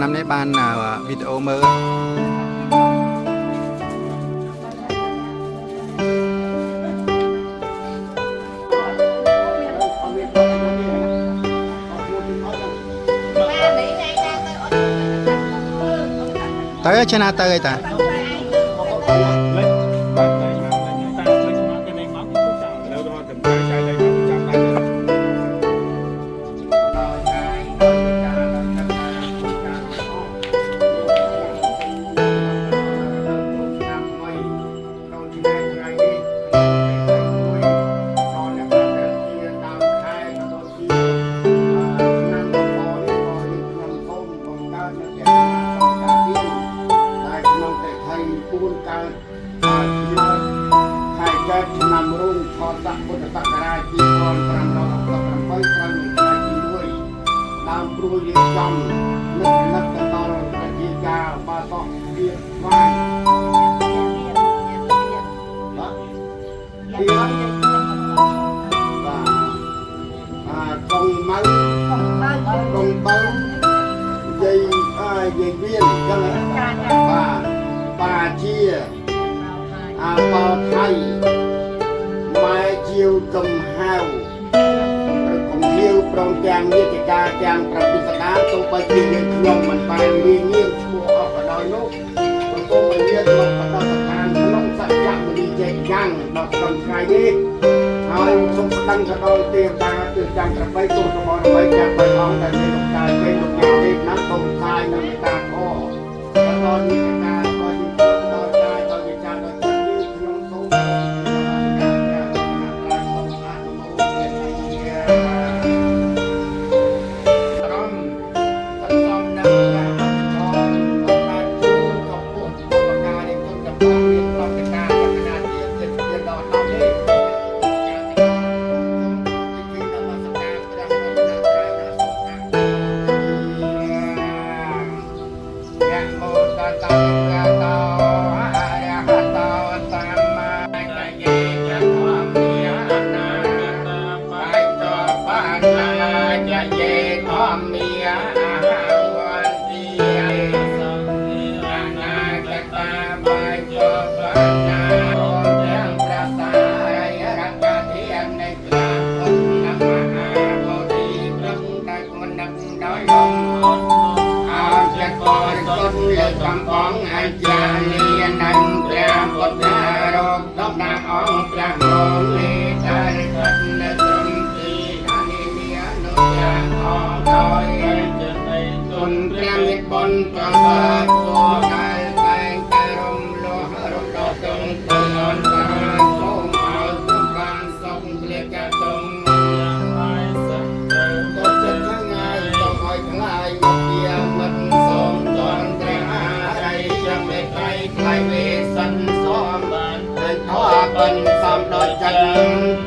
ឆ្នាំនេះបានវីដេអូមើល ទៅឆណាទៅអីតា លេខបែបលេខមកលេខតាលេខមកគេលេខមកគឺចាំលើដល់តែចៃលេខមកចាំដែរ 4កើតជាខែកើតឆ្នាំរោងឆស័កពុទ្ធសករាជ2568ត្រូវនឹងថ្ងៃទី1ដើមព្រួយរៀបចំនឹកនឹកទៅដល់ប្រជាកាបាសកៀបស្វាយបាទទៀនបាទអាកងម៉ៅកងបើយាយអាយាយវៀនអញ្ចឹងបាទបាជាអាបោថៃម៉ែជាវកំហៅប្រគំលាវព្រមទាំងញាតិកាទាំង7សតាទោះបីជាយើងខ្ញុំមិនបានមាននាមឈ្មោះអស់ក៏ដោយនោះប្រគំវិញ្ញាណមកបដស្ថានក្នុងសច្ចមនីចេកយ៉ាងដល់ក្នុងថ្ងៃនេះហើយសូមប្តឹងទៅដល់ទេវតាទិសចាំប្របីទោះសម្បរបីទាំងបីអង្គដែលមានលោកតាគេលោកយាយទេណាសូមផ្សាយនៅមេត្តាធម៌ដល់ញាតិការបស់យើងខ្ញុំដល់កាយដល់វិចារដល់ចិត្តយើងខ្ញុំសូមសូមអនុមោទនា រំសន្សំនឹងព្រះពុទ្ធធម៌បំបានជូនចំពោះបុព្វការីជនទាំងអស់មានប្រតិការលក្ខណៈជាជាជាដល់ដល់នេះសូមពិធីនមស្ការព្រះរតនត្រ័យដ៏សូមអនុមោទនានមោតស្សៈភគវតោអរហតោសម្មាតយេចធម្មានា បាចបានាចយេធម្មាអហង្វន្តិអនាគតាបាចបានាទាំងព្រះសារីរកធាននៃព្រះពុទ្ធមហាបោធិព្រឹកតែគុណនឹកដោយលំអោចករគុណលើកំបងអាចារ្យលានឹងព្រះពុទ្ធរូបតំណាងអង្គព្រះមោលាដែលស្ថិតនៅត្រឹមទីអានិនានុយ៉ាងអង្គដោយគុណព្រះមេបុណ្យប្រសើរគួរដែលតែងតែរំលោះរំដោះទងទៅអន្តរាយសូមឲ្យទុំបានសុខក្លៀកតុង ក៏ចិត្តខាងងាយសូមឲ្យខ្លាយមកជាមិត្តសូមតនព្រះអរិយមេត្រីថ្លៃវេសិនសូមបានឃើញធម៌បិណ្ឌសំដោយចិត្ត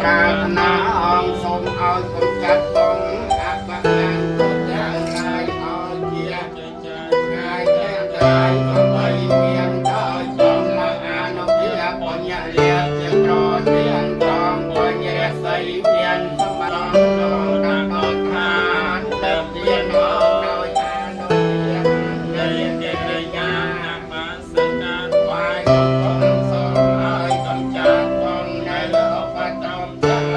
ប្រាថ្នាអង្គសូមឲ្យកំចាត់បងអបមង្គលទាំងឡាយឲ្យជាថ្ងៃទាំងឡាយកំបីមានដោយចំឡើយអានុភាពបញ្ញលៀបជាប្រធានត្រង់បញ្ញរស័យមានសម្បត្តិដល់ដល់ឋានទៅទានដោយអានុភាពនៃកិរិយាវាយគុំសូមឲ្យកំចាត់បងនៅឧបទ្រពទាំង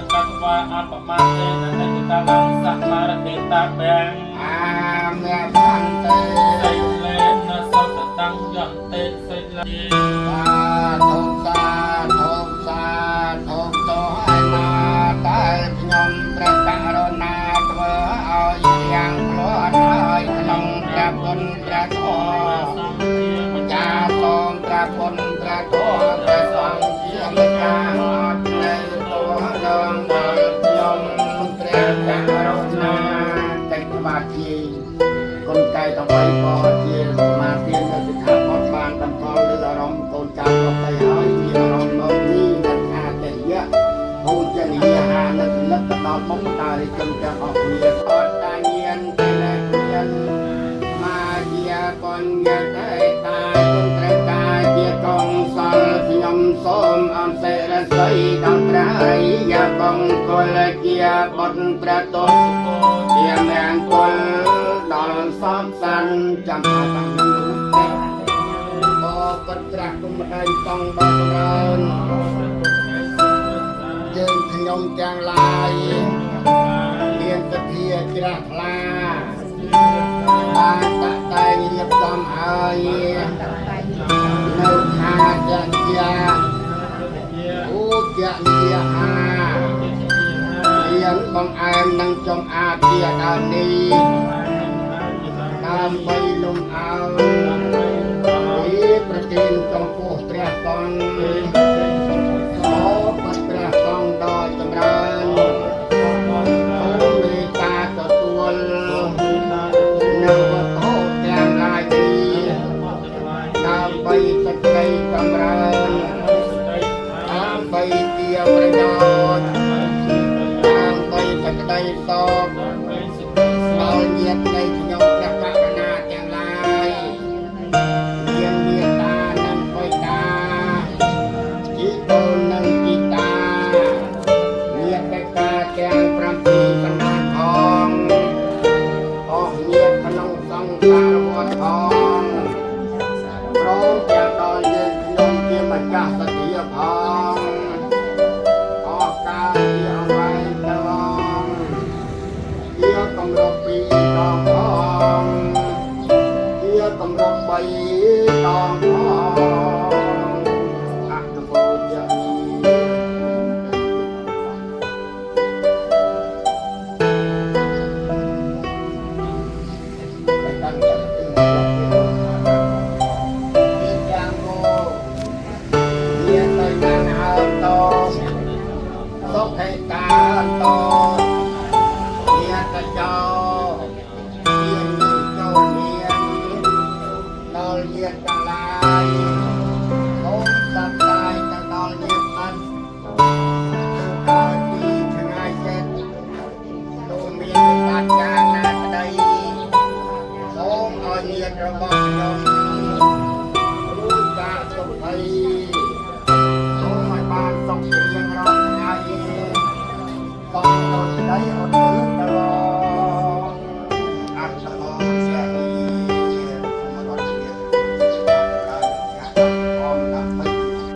ំកត្វាអបមាទេននិច្ចកាលំសមារតិតាបាំង អាមេបន្តិ សិលេនសតតੰយន្តិសិលា សាធុសាធុសាធុតោឯណាតែខ្ញុំព្រះករុណាធ្វើឲ្យយ៉ាងផ្លាត់ហើយក្នុងព្រះបុណ្យព្រះធម៌ចាសូមព្រះបុណ្យព្រះធម៌ព្រះសង្ឃជាម្ចាស់អត់នៅតួដងដល់ខ្ញុំព្រះករុណាកិច្ចបាជាកូនកែទាំងបីក៏ជាសមាធិនៅសិក្ខាបទបានតម្កល់លើអារម្មណ៍កូនចៅប្របីហើយមានអារម្មណ៍មកនេះនៅថាតិយៈភូជនីយហានៅលឹកដល់បុព្វការីជនទាំងអស់គ្នាអត់តាញានតែគ្មានមាជាបញ្ញតេតាគុណត្រូវការជាកងសលខ្ញុំសូមអន្តរស័យដល់ព្រះអរិយបង្គលជាបុត្រព្រះទោជាមង្គលដល់សំសានចាំថាតាមនឹងទេបកត់ត្រាស់គុំម្ដាយតង់ដល់ចម្រើនយើងខ្ញុំទាំងឡាយមានទធាជ្រះថ្លាបានតាក់តែងរៀបចំហើយនៅខាជាជាឧជនីហារៀនបងអែមនឹងចំអាជាដើមនេះដើម្បីលំអើពីប្រទានចំពោះព្រះសង្ឃសូមព្រះសង្ឃដ៏ចម្រើនសូមមេត្តាទទួលនៅវត្ថុទាំងឡាយនេះដើម្បីសេចក្តីចម្រើនដើម្បីជាប្រយោជន៍ដើម្បីសេចក្តីសុខដល់ញាតិនៃខ្ញុំព្រះករុណាទាំងឡាយមានមេត្តានិងបិតាជីដូននិងជីតាញាតិកាទាំង7កណ្ដាលផងអស់ញាតិក្នុងសង្សារវដ្តផងព្រមទាំងដល់យើងខ្ញុំជាម្ចាស់សទ្ធាផងអស់កាលជាអង្វែងកន្លងជាកម្រពីរដងផងជាកម្របីដងផងអនុមោទនា ไปตั้งแต่ตึงมีจางโกเรียนไปนานหาโตสุขให้ตาโต